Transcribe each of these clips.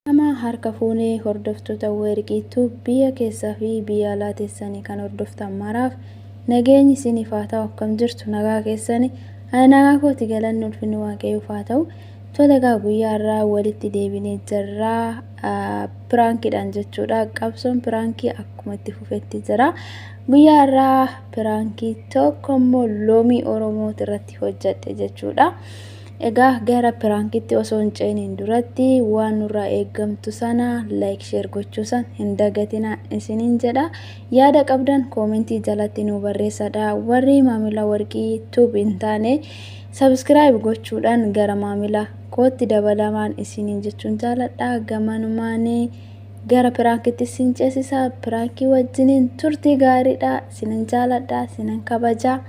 Nama harka fuunee hordoftoota Weerqiituu biyya keessaa fi biyya alaa teessanii kan hordoftan maraaf nageenyi isiniif haa ta'u. Akkam jirtu? Nagaa keessani? Ani nagaa kooti, galanni ulfinni Waaqayyoof haa ta'u. Tole egaa, guyyaa irraa walitti deebinee jirra piraankiidhaan jechuudha. Qabsoon piraankii akkuma itti fufetti jira. Guyyaa irraa piraankii tokko immoo loomii Oromooti irratti hojjedhe jechuudha. Egaa gara piraankitti osoo hin ceeniin duratti waan nurraa eeggamtu sana like, share gochuu san hin dagatinaa isiniin jedha. Yaada qabdan koomentii jalatti nu barreessadha. Warri maamila Warqii Tube hin taane subscribe gochuudhaan gara maamila kootti dabalamaan isiniin jechuun jaaladha. Gamanumaan gara piraankitti isin ceesisa. Piraankii wajjiniin turtii gaariidha. Isinin jaaladha, isinin kabaja.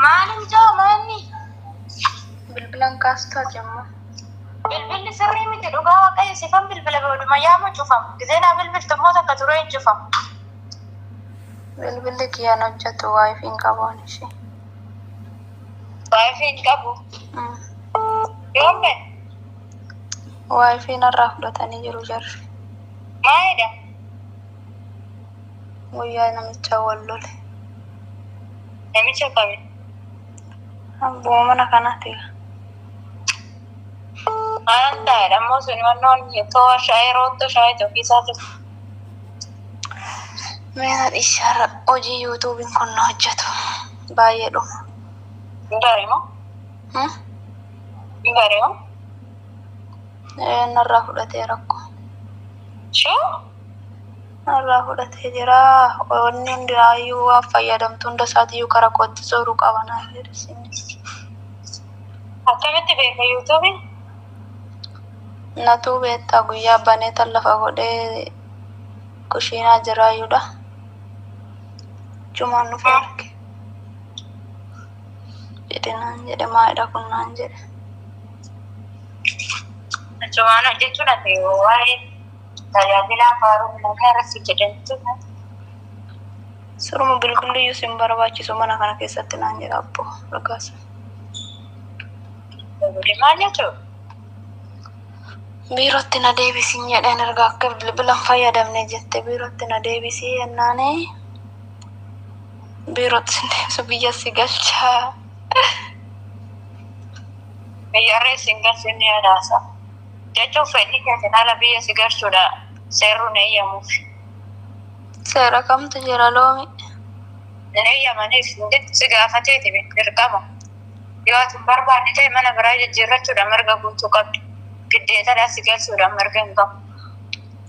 Maali ijoo maanni? Bilbilan kaastuu ati ammoo. Bilbilli sirrii miti, dhugaa Waaqayyo sifan bilbila booduma yaama cufamu. Gizee naa bilbiltu immoo takka turee hin cufamu. Bilbilli kiyyaan hojjetu, WiFi hin qabu ani ishee. WiFi hin qabu. Yoomme? WiFi narraa fudhatanii jiru jarri. Maalidha? Guyyaa namicha wal lole. Namicha kami? Abbuma mana kanaati. Maalan taa'edha ammoo sun wannoon too shaayii roottoo shaayii tokkisaa ture. Meena dhishaara hojii yuutuubiin kun na hojjetu. Baay'ee dhuma. Hin bari'u? Hin bari'u? Narraa fudhatee rakkoo. Shuu? Narraa fudhatee jira. Wanni hundaayyuu waan fayyadamtu hunda isaatiiyyuu karaa kootti zooruu qaba naan jedhe isinis. Akkamitti beeka yuutuubiin? Natuu beektaa, guyyaa banee tan lafa godhee kushiinaa jiraayyuudha. Jumaan dhufee arge. Jedhe naan jedhe, maalidha kun naan jedhe. Achumaan hojjechuun ati waa'ee tajaajilaa faaruu namni irratti jedhamtu. Suruma bilbilli sin barbaachisu mana kana keessatti naan jedha abbo Ragaasa. Maal jechuudha? Biirootti na deebisiin jedheen, erga akka bilbila hin fayyadamne jette biirootti na deebisii jennaani, biirootti sin deebisu, biyya si galchaa. Biyyarree sin galchuun ni yaadaasa. Jechuun fedhii keetiin ala biyya si galchuudha seerruun eeyyamuuf. Seera kamtu jira, loomi? Hin eeyyamaniif, si gaafateeti dirqama. Yoo ati hin barbaanne ta'e mana biraa jijjiirrachuudha mirga guutuu qabdi. Giddeetadhaa si galchuudha mirga hin qabu.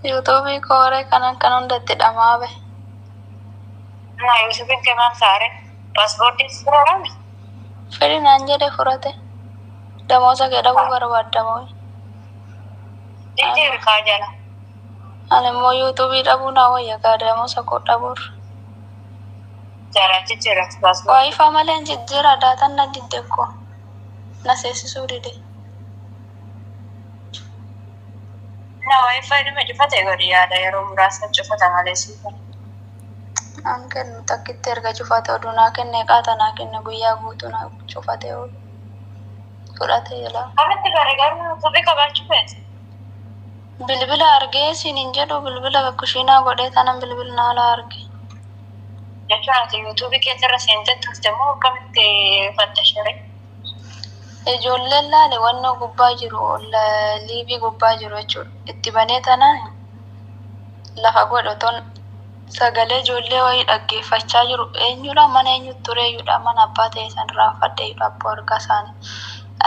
Yuutuubii kooree kanan kan hundatti dhamaa bahe. Na Yuusufiin kee maal taare? Paaspoortiin si furarame? Fedhi naan jedhe furate. Damoosa kee dhabuu barbaadda moo? Jijjiirri kaa jala. Ani immoo yuutuubii dhabuu naa wayya gaa damoosa koo dhabuurra. Jala jijjiirratti paaspoortii. WiFi malee hin jijjiira, daataan na didde koo. Na seessisuu dide. Na WiFi dhuma cufate godhi, yaada yeroo muraasa cufata malee siif. Naan kennu, takkitti erga cufate oduu naa kenne qaata naa kenne, guyyaa guutuu naa cufate oolu. Fudhate jala. Akkamitti bare garuu yuutuubii qabaachuu feete? Bilbila argee siin hin jedhu, bilbila kushiinaa godhee tanan bilbila naala arge. Jechuun ati yuutuubii keetirra seentee turte moo akkamitti fattashere? Ijoolleen laale, wannoo gubbaa jiru, liivii gubbaa jiru jechuudha. Itti banee tanaan lafa godhe, otoon sagalee ijoollee wayii dhaggeeffachaa jiru, eenyudha, mana eenyutu tureeyyudha, mana abbaa ta'e san raafadheeyyudha abboo argaa isaanii.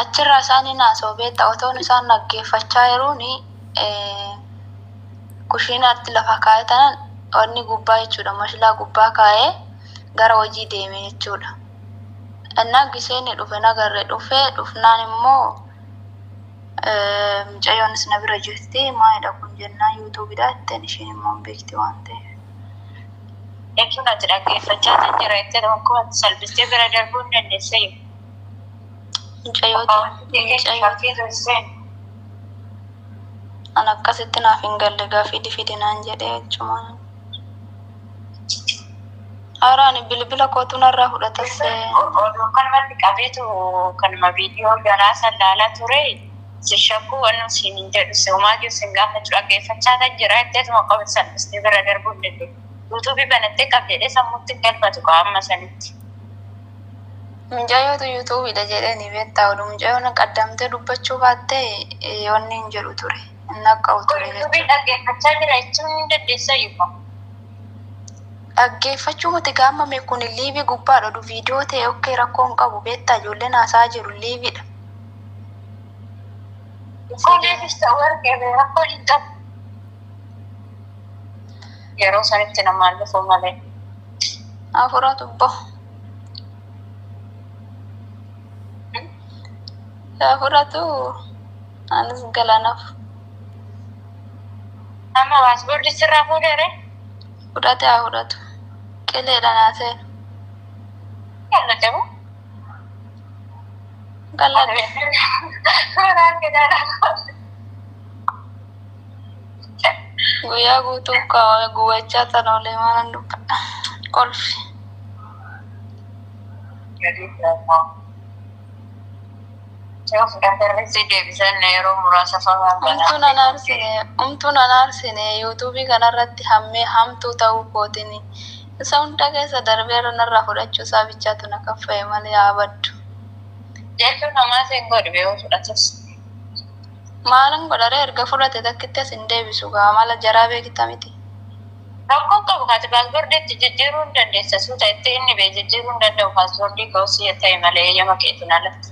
Achirraa isaanii naasoo beektaa, otoon isaan dhaggeeffachaa jiruuni kushiinaatti lafa kaa'ee tanaan wanni gubbaa jechuudha, mashilaa gubbaa kaa'ee gara hojii deeme jechuudha. Innaa giseen dhufe nagarre, dhufee dhufnaan immoo mucayyoonis na bira jirti, maalidha kun jennaan yuutuubidha jetteen, isheen immoo hin beekti waan ta'eef. Jechuun ati dhaggeeffachaa kan jira jettee akkuma salphistee bira darbuu hin dandeessee. Mucayyooti mucayyoo Shakkii turte. An akkasitti naaf hin galle gaa fidi fidi naan jedhee jechumaan. Hara ani bilbila kootu narraa fudhatassee. Oduu kanumatti qabeetu kanuma viidiyoo garaa san laalaa ture. Si shakkuu wannu siin hin jedhu si homaa jiru sin gaafachuu dhaggeeffachaa kan jira jetteetuma qabu salphistee bira darbuu hin dandeessu. Yuutuubii banattee qab jedhee sammuutti hin galfatu qaba amma sanitti. Mucayyootu yuutuubiidha jedhee beektaa oduu mucayyoon qaddamtee dubbachuu baattee wanni hin jedhu ture. Hin dhaqqabu ture Yuutuubii jechuudha. dhaggeeffachaa jira jechuun hin dandeessaa yuuba. Dhaggeeffachuu miti gaammame kun liivii gubbaadha oduu viidiyoo ta'e okkee rakkoo hin qabu beektaa ijoolleen haasaa jiru liiviidha. Koleefis ta'uu argee rakkoo hin qabu. Yeroo sanitti namaan dhufu malee. Afura tubbo. Afuratu anis galanaaf Amma paaspoortii sirraa fuudheere. fudhate haa fudhatu. Qileedha naa seenu. Jaalladhamu. Qalladhe. Guyyaa guutuu kaawwame gubachaa tana olee maalan dubbadha. Kolfi. Umtuu nan aarsine, umtuu nan aarsine yuutuubii kanarratti hammee hamtuu ta'uu kootiin isa hunda keessa darbeera narraa fudhachuu isaa bichaatu na kaffa'e malee haa baddu. Maalan godharee erga fudhate takkitti as hin deebisu gaa mala jaraa beekta miti. Rakkoon qabu kaati paaspoortiitti jijjiiruu hin dandeessa. Suuta itti inni bee jijjiiruu hin danda'u paaspoortii ka'uus ta'e malee eeyyama keetiin alatti.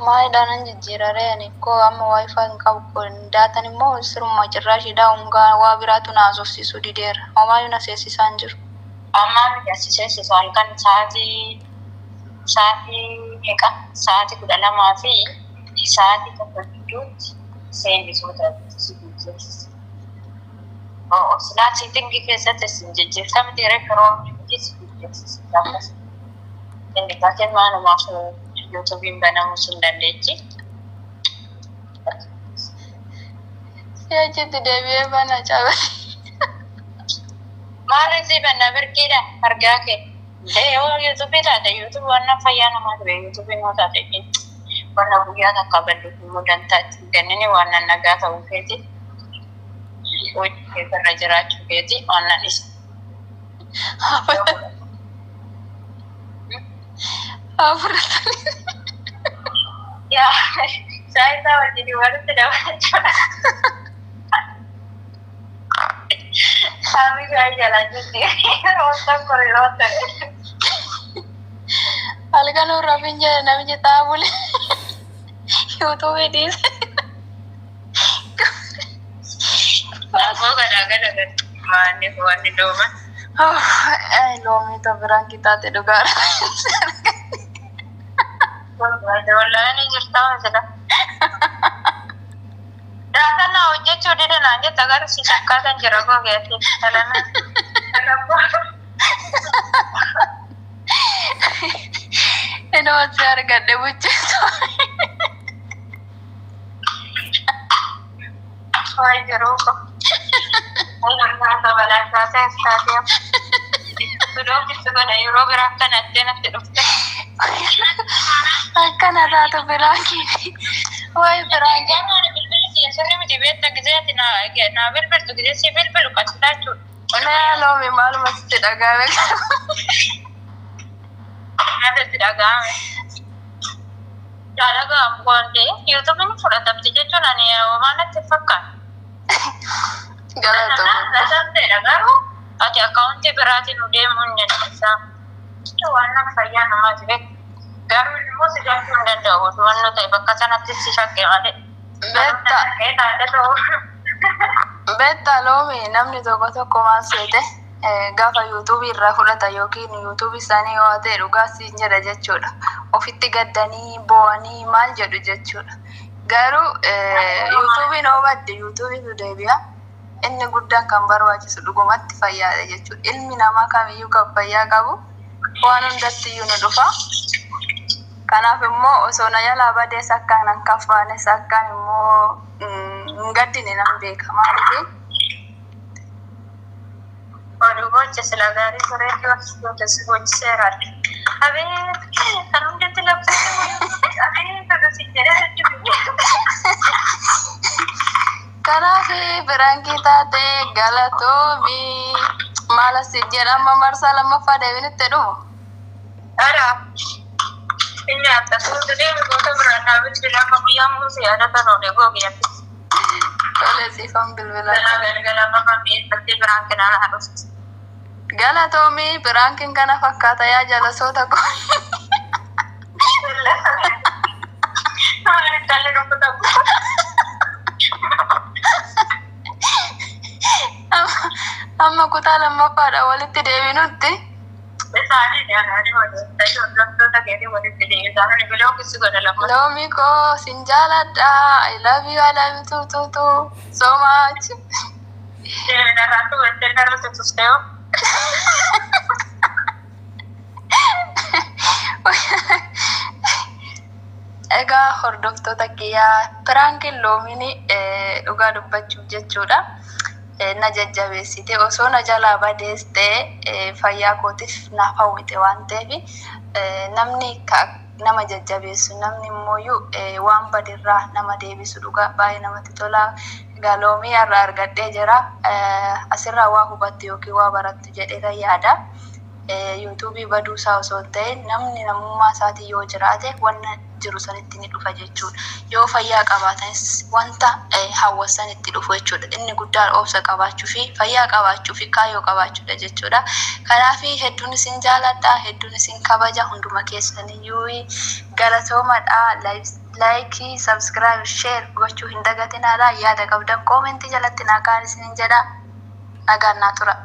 Maalidhaan an jijjiiraree ani koo amma waayifaa hin qabu kun daatan immoo siruma cirraashiidhaa hungaa waa biraatu na haasofsiisuu dideera. Homaayyuu na seessisaan jiru. Ammaa miti as seessisu halkan sa'aatii meeqa? Sa'aatii 12 fi sa'aatii 1 gidduutti seenni suuta si jijjiirsisa. Silaa siitingii keessatti si jijjiirsa miti reekiroomii miti si jijjiirsisa. Gaafas inni taateen maalumaaf yuutuubiin banamuu sun dandeechi. Si'achitti deebi'ee bana cabe. Maal isii banna birqiidha argaa kee. Yoo yuutuubii taate yuutuubii waan fayyaa namaa ture yuutuubiin yoo taate wanna guyyaa takka baddu immoo dantaa itti kennini waan nagaa ta'uu keeti. Hojii keessarra jiraachuu keeti waan nan isa. Afuratan. Yaa saayisaa wajjin walitti dabalachuudha. Saami shaayii jalaa jirti. Yeroo tokko yeroo ta'e. Halkan rafin jedhe namichi taabule. Yuutuubii dhiise. Akkoo gadaa gada gada. Maanni wanni dooma. Loomii ta'u biraan kitaate dhugaadha. Wallaan ni jirtaa jira. Daakannaa hojjechuu dida naan jetta garuu si shakkaatan jira gogeetti. Talame. Inuma si argadhe bucheetu. Waay jiruu ko. Wallaan balaa taatee taatee. Sudoo kisu godha yeroo biraa kanatti natti dhufte. Akkana taatu biraankii. Waay biraankii. Gamaan bilbilli kiyya sirrii miti beekta gizeeti naa bilbiltu gizee si bilbilu qabsitaa jechuudha. Mee loomi maaluma sitti dhagahame? Natti dhagahame. Dhaga'amu waan ta'eef yuutuubiin fudhatamti jechuun ani homaa natti fakkaata. Galatoomi. Fudhatamteedha garuu ati akkaawuntii biraatiin nu deemuu hin dandeessaa. Waan nama fayyaa namaati beeku. Garuu immoo si galchuu hin danda'u waan ta'e bakka sanatti si shakkee malee. Beektaa. Beektaa loomi namni tokko tokko maal seete gaafa yuutuubii irraa fudhata yookiin yuutuubii isaanii yoo ta'e dhugaa siin jedha jechuudha. Ofitti gaddanii boo'anii maal jedhu jechuudha. Garuu yuutuubiin yoo badde yuutuubiitu deebi'a. Inni guddaan kan barbaachisu dhugumatti fayyaadha jechuudha. Ilmi namaa kamiyyuu kan fayyaa qabu waan hundatti iyyuu ni dhufa. Kanaaf immoo osoo na jalaa badees akkaan hin kaffaanes akkaan immoo hin gaddine nan beeka maaliif. Oduu gocha sila gaarii bareedu gochiseera. Abeet kan hundatti labsite, abeet akkasii jedhee hedduu. Kanaaf biraankii taate galatoomii maal asi jedhama marsaa lammaffaa deebinitti dhumu. Ara inni akka suutu deemu goota biraan dhaabbichi lafa guyyaa muuzi yaadatan oole googiyatti. Tole, siifan bilbila. Galaa galgala mama mi'eeffattee biraan kanaan haadhofti. Galatoomii, biraankiin kana fakkaata yaa jalasoota koo. Maaliif dhalli rukuta? Amma kutaa lammaffaadha walitti deebinutti. Isaanii yaadanii waliin ta'ee hordoftoota keetii walitti deebisan bilookisi godha lamma. Loomi koo sin jaaladha. I love you, I love you too too too so much. Narraatu wajjin narratti tustee. Egaa hordoftoota kiyyaa, piraankiin loomiin dhugaa dubbachuuf jechuudha. Na jajjabeessite, osoo na jalaa badees ta'e fayyaa kootiif naaf hawwite waan ta'eef, namni nama jajjabeessu, namni immoo waan badirraa nama deebisu dhugaa baay'ee namatti tola. Egaa loomii har'a argadhee jira. Asirraa waa hubattu yookiin waa barattu jedhee yaada. Yuutuubii baduusaa osoo hin ta'in, namni namummaa isaatiin yoo jiraate wanna jiru sanitti ni dhufa jechuudha. Yoo fayyaa qabaatanis wanta hawwasan itti dhufu jechuudha. Inni guddaan obsa qabaachuu fi fayyaa qabaachuu fi kaayyoo qabaachuudha jechuudha. Kanaaf hedduun isin jaaladha, hedduun isin kabaja, hunduma keessaniyyuu galatoomadha. Like, subscribe, share gochuu hin dagatinaadha. Yaada qabdan koomentii jalatti nagaan isinin jedha. Nagaan naa tura.